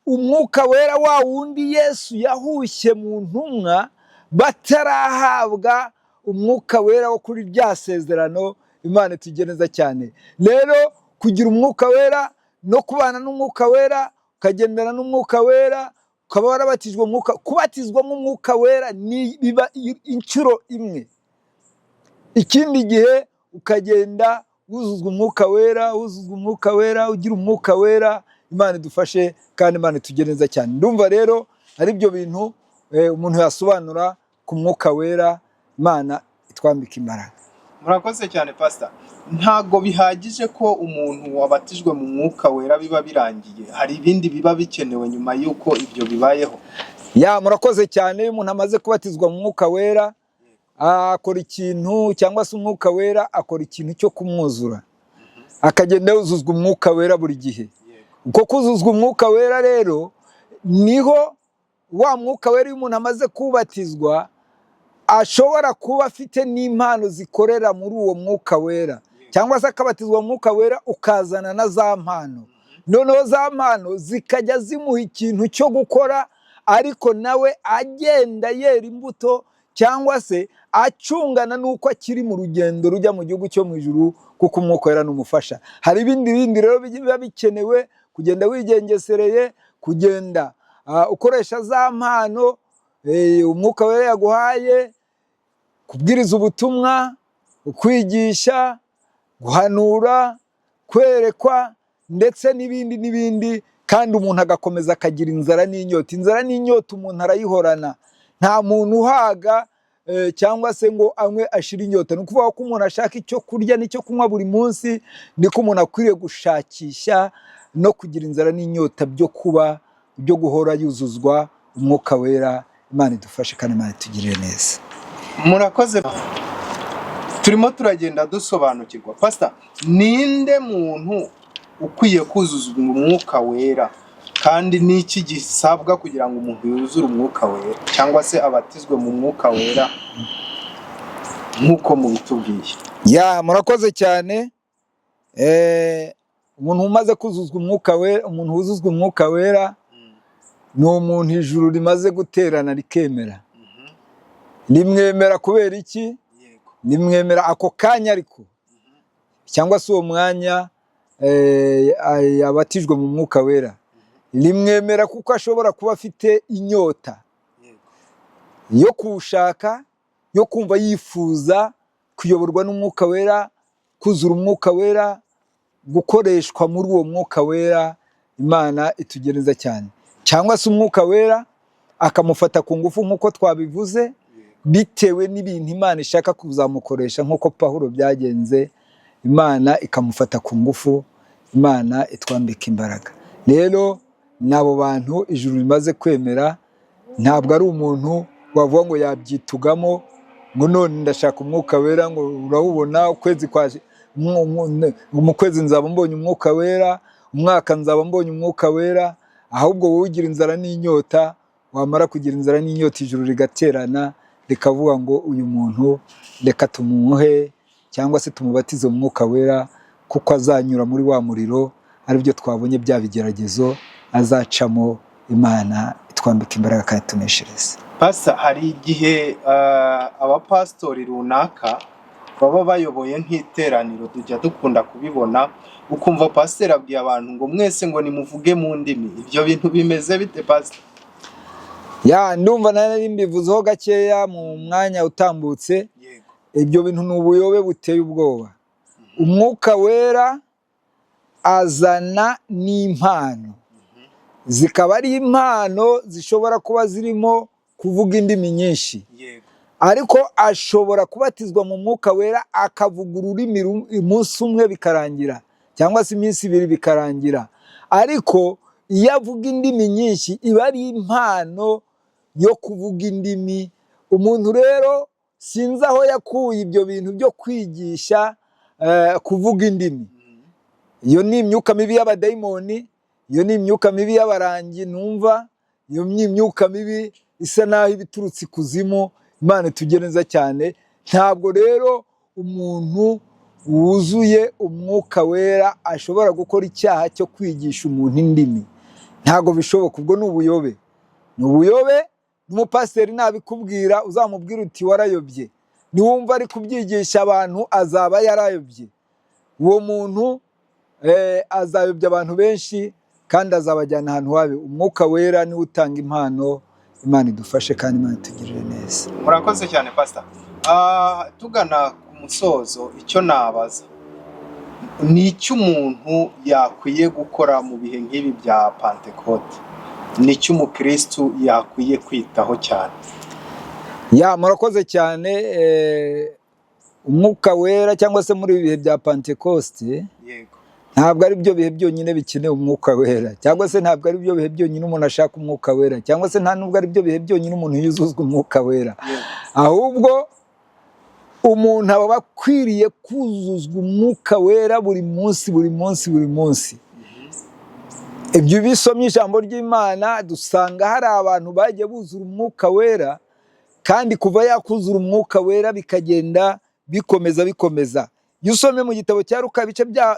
Umwuka Wera wa wundi Yesu yahushye mu ntumwa batarahabwa Umwuka Wera wo kuri rya sezerano. Imana itugire neza cyane. Rero kugira Umwuka Wera no kubana n'Umwuka Wera, ukagendana n'Umwuka Wera, ukaba warabatijwe Umwuka, kubatizwamo Umwuka Wera ni biba inshuro imwe. Ikindi gihe ukagenda wuzuzwa Umwuka Wera, wuzuzwa Umwuka Wera, ugira Umwuka Wera. Imana idufashe kandi Imana itugire neza cyane. Ndumva rero ari byo bintu umuntu yasobanura ku Mwuka Wera. Imana itwambika imbaraga. Murakoze cyane, Pasita. Ntabwo bihagije ko umuntu wabatijwe mu Mwuka Wera biba birangiye, hari ibindi biba bikenewe nyuma y'uko ibyo bibayeho. Ya, murakoze cyane. Iyo umuntu amaze kubatizwa mu Mwuka Wera, akora ikintu, cyangwa se Umwuka Wera akora ikintu cyo kumwuzura, akagenda yuzuzwa Umwuka Wera buri gihe. Uko kuzuzwa Umwuka Wera rero niho wa Mwuka Wera, iyo umuntu amaze kubatizwa, ashobora kuba afite n'impano zikorera muri uwo Mwuka Wera, cyangwa se akabatizwa mu Mwuka Wera ukazana na za mpano. Noneho za mpano zikajya zimuha ikintu cyo gukora, ariko nawe agenda yera imbuto, cyangwa se acungana n'uko akiri mu rugendo rujya mu gihugu cyo mu ijuru, kuko Umwuka Wera ni umufasha. Hari ibindi bindi rero biba bikenewe: kugenda wigengesereye, kugenda ukoresha za mpano Umwuka Wera yaguhaye, kubwiriza ubutumwa, kwigisha, guhanura, kwerekwa, ndetse n'ibindi n'ibindi. Kandi umuntu agakomeza akagira inzara n'inyota. Inzara n'inyota umuntu arayihorana. Nta muntu uhaga cyangwa se ngo anywe ashire inyota. Ni ukuvuga ko umuntu ashaka icyo kurya n'icyo kunywa buri munsi, niko umuntu akwiriye gushakisha no kugira inzara n'inyota byo kuba, byo guhora yuzuzwa Umwuka Wera. Imana idufashe kandi Imana itugirire neza. Murakoze, turimo turagenda dusobanukirwa. Pasita, ninde muntu ukwiye kuzuzwa Umwuka Wera, kandi n'iki gisabwa kugira ngo umuntu yuzure Umwuka Wera cyangwa se abatizwe mu Mwuka Wera nk'uko mubitubwiye? Ya, murakoze cyane. Umuntu umaze kuzuzwa Umwuka Wera, umuntu wuzuzwa Umwuka Wera ni umuntu ijuru rimaze guterana rikemera. Rimwemera kubera iki? Rimwemera ako kanya ariko, cyangwa se uwo mwanya yabatijwe mu Mwuka Wera. Rimwemera kuko ashobora kuba afite inyota yo kuwushaka, yo kumva yifuza kuyoborwa n'Umwuka Wera, kuzura Umwuka Wera, gukoreshwa muri uwo Mwuka Wera. Imana itugereza cyane. Cyangwa se Umwuka Wera akamufata ku ngufu nk'uko twabivuze, bitewe n'ibintu Imana ishaka kuzamukoresha, nk'uko Pawulo byagenze, Imana ikamufata ku ngufu. Imana itwambika imbaraga. Rero ni abo bantu ijuru rimaze kwemera. Ntabwo ari umuntu wavuga ngo yabyitugamo, ngo none ndashaka Umwuka Wera, ngo urawubona ukwezi kwaje, mu kwezi nzaba mbonye Umwuka Wera, umwaka nzaba mbonye Umwuka Wera. Ahubwo wowe ugira inzara n'inyota, wamara kugira inzara n'inyota, ijuru rigaterana rikavuga ngo uyu muntu reka tumuhe cyangwa se tumubatize mu Mwuka Wera, kuko azanyura muri wa muriro, aribyo twabonye, bya bigeragezo azacamo. Imana itwambika imbaraga kandi ituneshereza. Pasa, hari igihe abapasitori runaka baba bayoboye nk'iteraniro, tujya dukunda kubibona, ukumva pasiteri abwiye abantu ngo mwese ngo nimuvuge mu ndimi. Ibyo bintu bimeze bite, pasita? Ya, ndumva nari mbivuzeho gakeya mu mwanya utambutse. Ibyo bintu ni ubuyobe buteye ubwoba. Umwuka Wera azana n'impano, zikaba ari impano zishobora kuba zirimo kuvuga indimi nyinshi, ariko ashobora kubatizwa mu Mwuka Wera akavuga ururimi umunsi umwe bikarangira, cyangwa se iminsi 2 bikarangira. Ariko iyo avuga indimi nyinshi, iba ari impano yo kuvuga indimi. Umuntu rero sinzi aho yakuye ibyo bintu byo kwigisha kuvuga indimi. Iyo ni imyuka mibi y'abadayimoni, iyo ni imyuka mibi y'abarangi numva, iyo ni imyuka mibi. isa naho iba iturutse ikuzimu. Imana itugire neza cyane. Ntabwo rero umuntu wuzuye Umwuka Wera ashobora gukora icyaha cyo kwigisha umuntu indimi. Ntabwo bishoboka, ubwo ni ubuyobe, ni ubuyobe. N'umupasiteri nabikubwira, uzamubwira uti: "Warayobye." Niwumva ari kubyigisha abantu, azaba yarayobye. Uwo muntu azayobya abantu benshi kandi azabajyana ahantu habi. Umwuka Wera niwe utanga impano. Imana idufashe kandi Imana itugirire neza. Murakoze cyane, Pasita. Tugana ku musozo, icyo nabaza ni icyo umuntu yakwiye gukora mu bihe nk'ibi bya Pantekote, ni icyo umukirisitu yakwiye kwitaho cyane? Ya, murakoze cyane. Umwuka Wera, cyangwa se muri ibi bihe bya Pantekoste, ntabwo ari byo bihe byonyine bikeneye Umwuka Wera, cyangwa se ntabwo ari byo bihe byonyine umuntu ashaka Umwuka Wera, cyangwa se nta nubwo ari byo bihe byonyine umuntu yuzuzwa Umwuka Wera. Ahubwo umuntu aba akwiriye kuzuzwa Umwuka Wera buri munsi, buri munsi, buri munsi. Ibyo bisomye ijambo ry'Imana, dusanga hari abantu bagiye buzura Umwuka Wera, kandi kuva yakuzura Umwuka Wera bikagenda bikomeza, bikomeza. Iyo usomye mu gitabo cya Luka,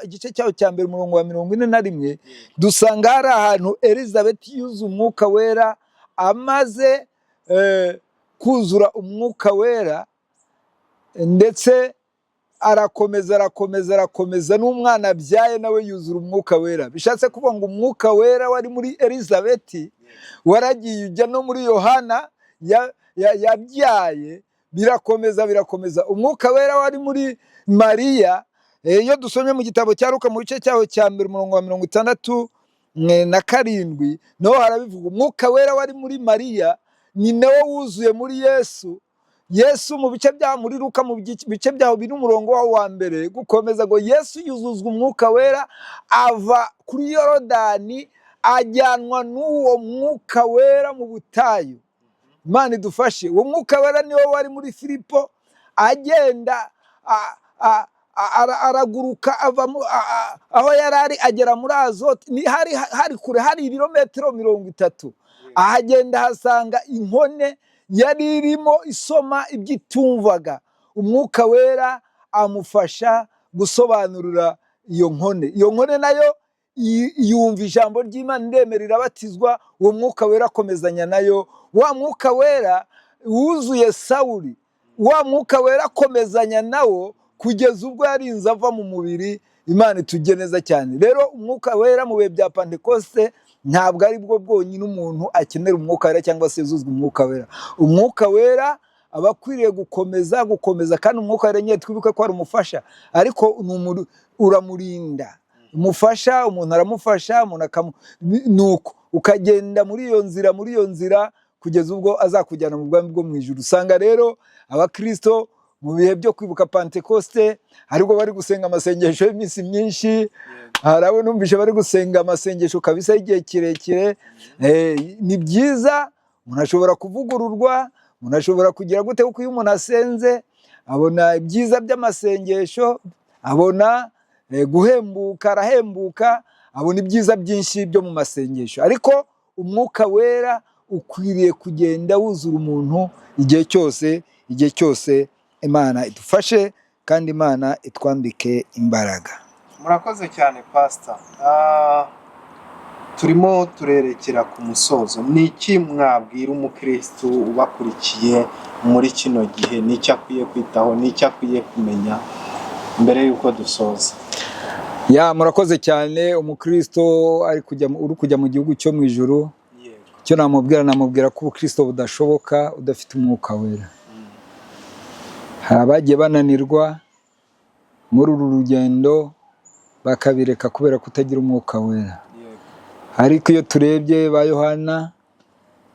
igice cyaho cya mbere, umurongo wa 41, dusanga hari ahantu Elizabeth yuzuye Umwuka Wera. Amaze kuzura Umwuka Wera, ndetse arakomeza, arakomeza, arakomeza, n'umwana abyaye nawe yuzura Umwuka Wera. Bishatse kuvuga ngo Umwuka Wera wari muri Elizabeth waragiye ujya no muri Yohana yabyaye, birakomeza, birakomeza. Umwuka Wera wari muri Mariya, iyo dusomye mu gitabo cya Luka, mu gice cyaho cya mbere, umurongo wa 67, naho harabivuga. Umwuka Wera wari muri Mariya ni nawo wuzuye muri Yesu. Yesu mu bice bya muri Luka, mu bice byaho biri, umurongo wawo wa mbere gukomeza, ngo Yesu yuzuzwa Umwuka Wera, ava kuri Yorodani, ajyanwa n'uwo Mwuka Wera mu butayu. Imana idufashe. Uwo Mwuka Wera niwo wari muri Filipo, agenda araguruka ava aho yari ari, agera muri Azoti. Ni hari kure, hari ibirometero 30. Ahagenda ahasanga inkone yari irimo isoma ibyo itumvaga. Umwuka Wera amufasha gusobanurira iyo nkone. Iyo nkone nayo yumva ijambo ry'Imana, iremera, irabatizwa. Uwo Mwuka Wera akomezanya nayo. Wa Mwuka Wera wuzuye Sawuli, wa Mwuka Wera akomezanya nawo kugeza ubwo yarinze ava mu mubiri. Imana itujye neza cyane. Rero Umwuka Wera mu bihe bya Pantekoste ntabwo ari bwo bwonyine umuntu akenera Umwuka Wera cyangwa se yuzuzwa Umwuka Wera. Umwuka Wera aba akwiriye gukomeza, gukomeza. Kandi Umwuka Wera nyine, twibuke ko ari umufasha, ariko uramurinda. Umufasha, umuntu aramufasha, umuntu akamu nuko ukagenda muri iyo nzira, muri iyo nzira, kugeza ubwo azakujyana mu bwami bwo mu ijuru. Usanga rero abakristo mu bihe byo kwibuka Pantekoste aribwo bari gusenga amasengesho y'iminsi myinshi. Hari abo numvise bari gusenga amasengesho kabisa y'igihe kirekire. Ni byiza, umuntu ashobora kuvugururwa, umuntu ashobora kugira gute, kuko iyo umuntu asenze abona ibyiza by'amasengesho, abona guhembuka, arahembuka, abona ibyiza byinshi byo mu masengesho. Ariko Umwuka Wera ukwiriye kugenda wuzura umuntu igihe cyose, igihe cyose. Imana idufashe kandi Imana itwambike imbaraga. Murakoze cyane, Pasita. Turimo turerekera ku musozo. Ni iki mwabwira umukirisitu ubakurikiye muri kino gihe? Ni icyo akwiye kwitaho, ni icyo akwiye kumenya mbere y'uko dusoza? Ya, murakoze cyane. Umukristo ari kujya uri kujya mu gihugu cyo mu ijuru, icyo namubwira, namubwira ko ubukristo budashoboka udafite Umwuka Wera. Hari abagiye bananirwa muri uru rugendo, bakabireka kubera kutagira Umwuka Wera. Ariko iyo turebye ba Yohana,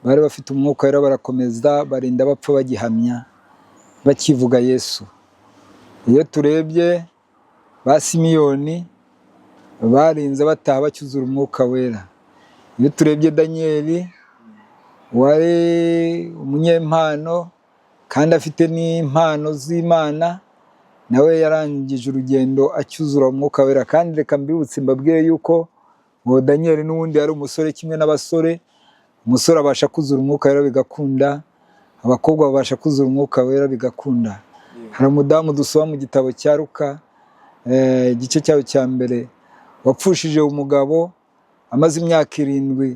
bari bafite Umwuka Wera, barakomeza, barinda bapfa bagihamya, bakivuga Yesu. Iyo turebye ba Simiyoni, barinze bataha bacyuzura Umwuka Wera. Iyo turebye Daniyeli, wari umunyempano kandi afite n'impano z'Imana, nawe yarangije urugendo acyuzura Umwuka Wera. Kandi reka mbibutse, mbabwire yuko ngo Daniyeli n'ubundi yari umusore kimwe n'abasore. Umusore abasha kuzura umwuka wera bigakunda, abakobwa babasha kuzura umwuka wera bigakunda. Hari umudamu dusoma mu gitabo cya Luka, igice cyayo cya mbere, wapfushije umugabo amaze imyaka 7,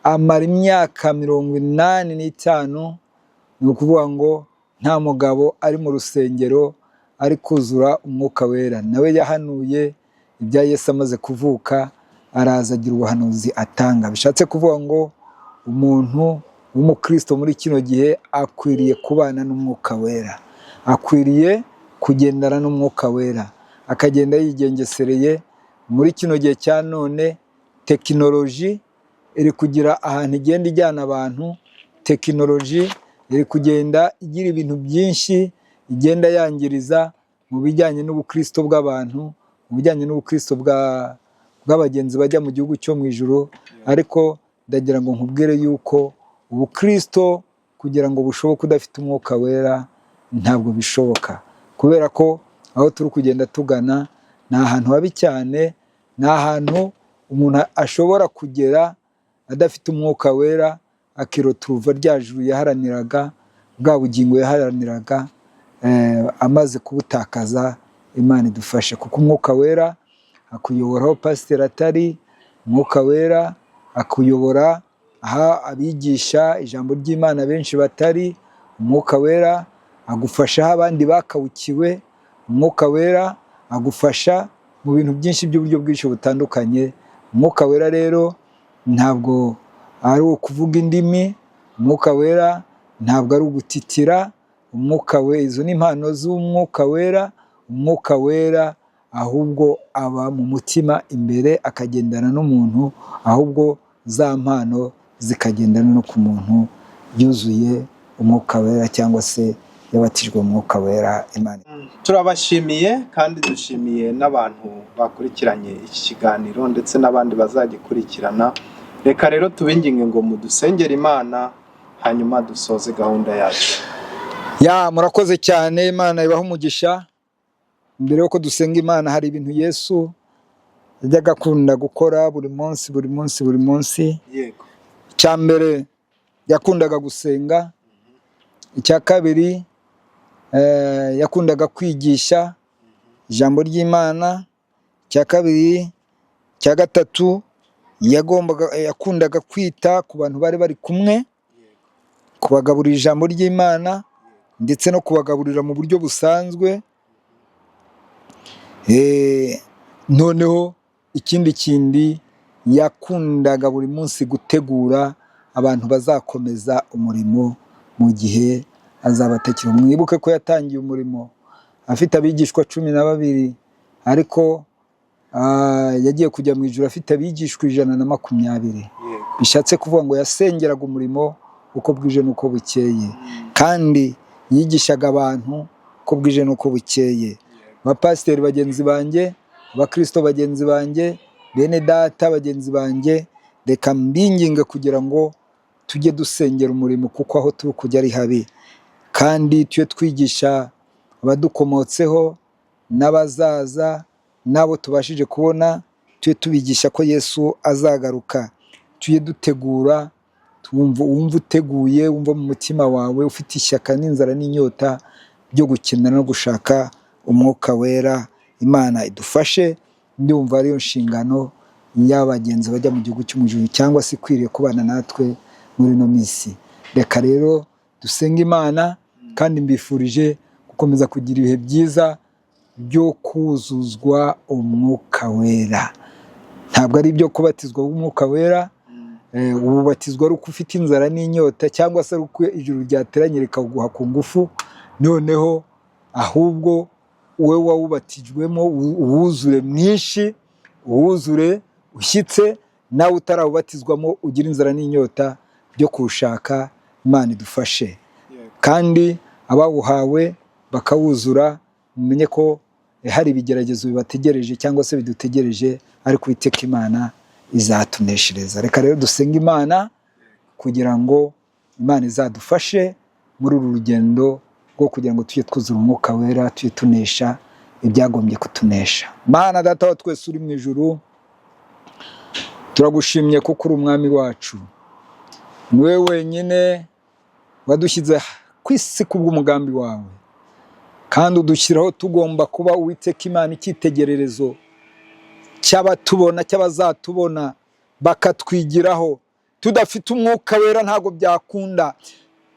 amara imyaka 85. Ni ukuvuga ngo nta mugabo ari mu rusengero ari kuzura umwuka wera. Nawe yahanuye ibya Yesu amaze kuvuka, araza agira ubuhanuzi atanga. Bishatse kuvuga ngo umuntu w'umukristo muri kino gihe akwiriye kubana n'umwuka wera, akwiriye kugendana n'umwuka wera, akagenda yigengesereye. Muri kino gihe cya none tekinoloji iri kugira ahantu igenda ijyana abantu, tekinoloji iri kugenda igira ibintu byinshi igenda yangiriza mu bijyanye n'ubukristo bw'abantu, mu bijyanye n'ubukristo bw'abagenzi bajya mu gihugu cyo mu ijuru. Ariko ndagira ngo nkubwire yuko ubukristo kugira ngo bushoboke udafite umwuka wera ntabwo bishoboka, kubera ko aho turi kugenda tugana ni ahantu habi cyane, ni ahantu umuntu ashobora kugera adafite umwuka wera akiroturuva rya juru yaharaniraga, bwa bugingo yaharaniraga, amaze kubutakaza. Imana idufashe, kuko umwuka wera akuyobora aho pasiteri atari, umwuka wera akuyobora aho abigisha ijambo ry'Imana benshi batari, umwuka wera agufasha aho abandi bakawukiwe, umwuka wera agufasha mu bintu byinshi by'uburyo bwinshi butandukanye. Umwuka wera rero ntabwo ari ukuvuga indimi, umwuka wera ntabwo ari ugutitira, umwuka we izo ni impano z'umwuka wera. Umwuka wera ahubwo aba mu mutima imbere akagendana n'umuntu, ahubwo za mpano zikagendana no ku muntu yuzuye umwuka wera cyangwa se yabatijwe umwuka wera. Imana Turabashimiye kandi dushimiye n'abantu bakurikiranye iki kiganiro ndetse n'abandi bazagikurikirana. Reka rero tubinginge ngo mudusengere Imana, hanyuma dusoze gahunda yacu. Ya, murakoze cyane, Imana ibahe umugisha. Mbere yuko dusenga Imana, hari ibintu Yesu yajyaga akunda gukora buri munsi, buri munsi, buri munsi. Icya mbere, yakundaga gusenga. Icya kabiri, yakundaga kwigisha ijambo ry'Imana. Icya kabiri, icya gatatu, yakundaga kwita ku bantu bari bari kumwe, kubagaburira ijambo ry'Imana ndetse no kubagaburira mu buryo busanzwe. Noneho ikindi kindi, yakundaga buri munsi gutegura abantu bazakomeza umurimo mu gihe azaba atakiriho. Mwibuke ko yatangiye umurimo afite abigishwa 12, ariko yagiye kujya mu ijuru afite abigishwa 120. Bishatse kuvuga ngo yasengeraga umurimo uko bwije n'uko bukeye, kandi yigishaga abantu uko bwije n'uko bukeye. Abapasiteri bagenzi banjye, abakristo bagenzi banjye, bene data bagenzi banjye, reka mbinginge kugira ngo tujye dusengera umurimo, kuko aho turi kujya ari habi, kandi tujye twigisha abadukomotseho n'abazaza n'abo tubashije kubona, tujye tubigisha ko Yesu azagaruka. Tujye dutegura, wumva uteguye, wumva mu mutima wawe ufite ishyaka n'inzara n'inyota byo gukina no gushaka umwuka wera. Imana idufashe. Ndumva ariyo nshingano y'abagenzi bajya mu gihugu cyo mu ijuru, cyangwa se ikwiriye kubana natwe muri ino minsi. Reka rero dusenge Imana, kandi mbifurije gukomeza kugira ibihe byiza byo kuzuzwa umwuka wera. Ntabwo ari ibyo kubatizwa umwuka wera. Ububatizwa ari uko ufite inzara n'inyota, cyangwa se ari uko ijuru ryateranye rikaguha ku ngufu. Noneho ahubwo wowe wawubatijwemo uwuzure mwinshi, uwuzure ushyitse. Nawe utarawubatizwamo ugira inzara n'inyota byo kuwushaka. Imana idufashe. Kandi abawuhawe bakawuzura, mumenye ko hari ibigeragezo bibategereje cyangwa se bidutegereje, ariko Uwiteka Imana izatuneshereza. Reka rero dusenge Imana kugira ngo Imana izadufashe muri uru rugendo rwo kugira ngo tujye twuzura umwuka wera, tujye tunesha ibyagombye kutunesha. Mana Data wa twese uri mu ijuru, turagushimye kuko uri umwami wacu. Niwe wenyine wadushyize ku isi kubw'umugambi wawe, kandi udushyiraho tugomba kuba, Uwiteka Imana, icyitegererezo cy'abatubona, cy'abazatubona bakatwigiraho. Tudafite Umwuka Wera ntabwo byakunda,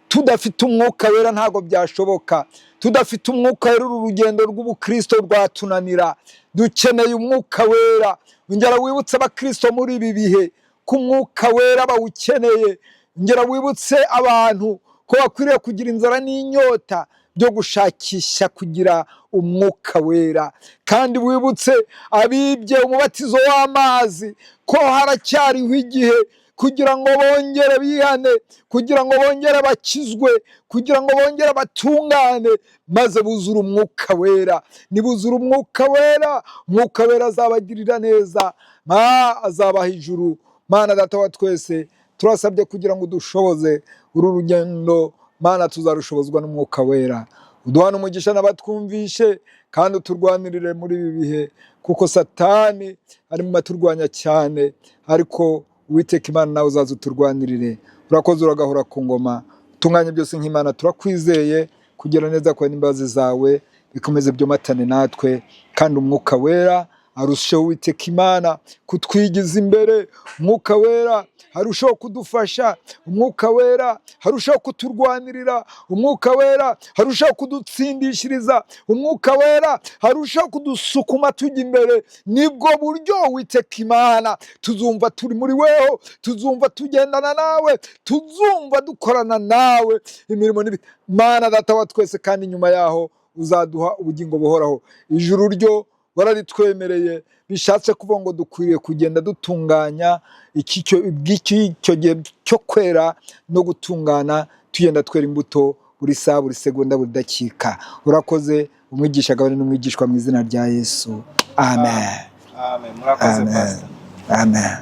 tudafite Umwuka Wera ntabwo byashoboka, tudafite Umwuka Wera uru rugendo rw'ubukristo rwatunanira. Dukeneye Umwuka Wera. Ngera wibutse abakristo muri ibi bihe ko Umwuka Wera bawukeneye. Ngera wibutse abantu ko bakwiriye kugira inzara n'inyota byo gushakisha kugira Umwuka Wera. Kandi wibutse abibye umubatizo w'amazi ko haracyariho igihe kugira ngo bongere bihane, kugira ngo bongere bakizwe, kugira ngo bongere batungane, maze buzure Umwuka Wera. Nibuzura Umwuka Wera, Umwuka Wera azabagirira neza, ma azabaha ijuru. Mana Data wa twese, turasabye kugira ngo udushoboze uru rugendo. Mana, tuzarushobozwa n'Umwuka Wera. Uduhane umugisha n'abatwumvishe, kandi uturwanirire muri ibi bihe, kuko Satani ari mu baturwanya cyane, ariko Uwiteka Imana, nawe uzaza uturwanirire. Urakoze, uragahora ku ngoma, utunganye byose nk'Imana. Turakwizeye kugira neza kwawe n'imbabazi zawe bikomeze byomatane natwe, kandi Umwuka Wera arusheho, Uwiteka Imana, kutwigiza imbere. Umwuka Wera arushaho kudufasha, Umwuka Wera arushaho kuturwanirira, Umwuka Wera arushaho kudutsindishiriza, Umwuka Wera arushaho kudusukuma tujya imbere. Nibwo buryo, Uwiteka Imana, tuzumva turi muri weho, tuzumva tugendana nawe, tuzumva dukorana nawe imirimo n'ibi, Mana Data wa twese. Kandi nyuma yaho uzaduha ubugingo buhoraho. Ijuru ryo wararitwemereye, bishatse kuvuga ngo dukwiriye kugenda dutunganya icyo gihe cyo kwera no gutungana, tugenda twera imbuto buri saha, buri segonda, buri dakika. Urakoze. Umwigisha agabane n'umwigishwa mu izina rya Yesu, amen. Amen. Murakoze. Amen. Pastor. Amen.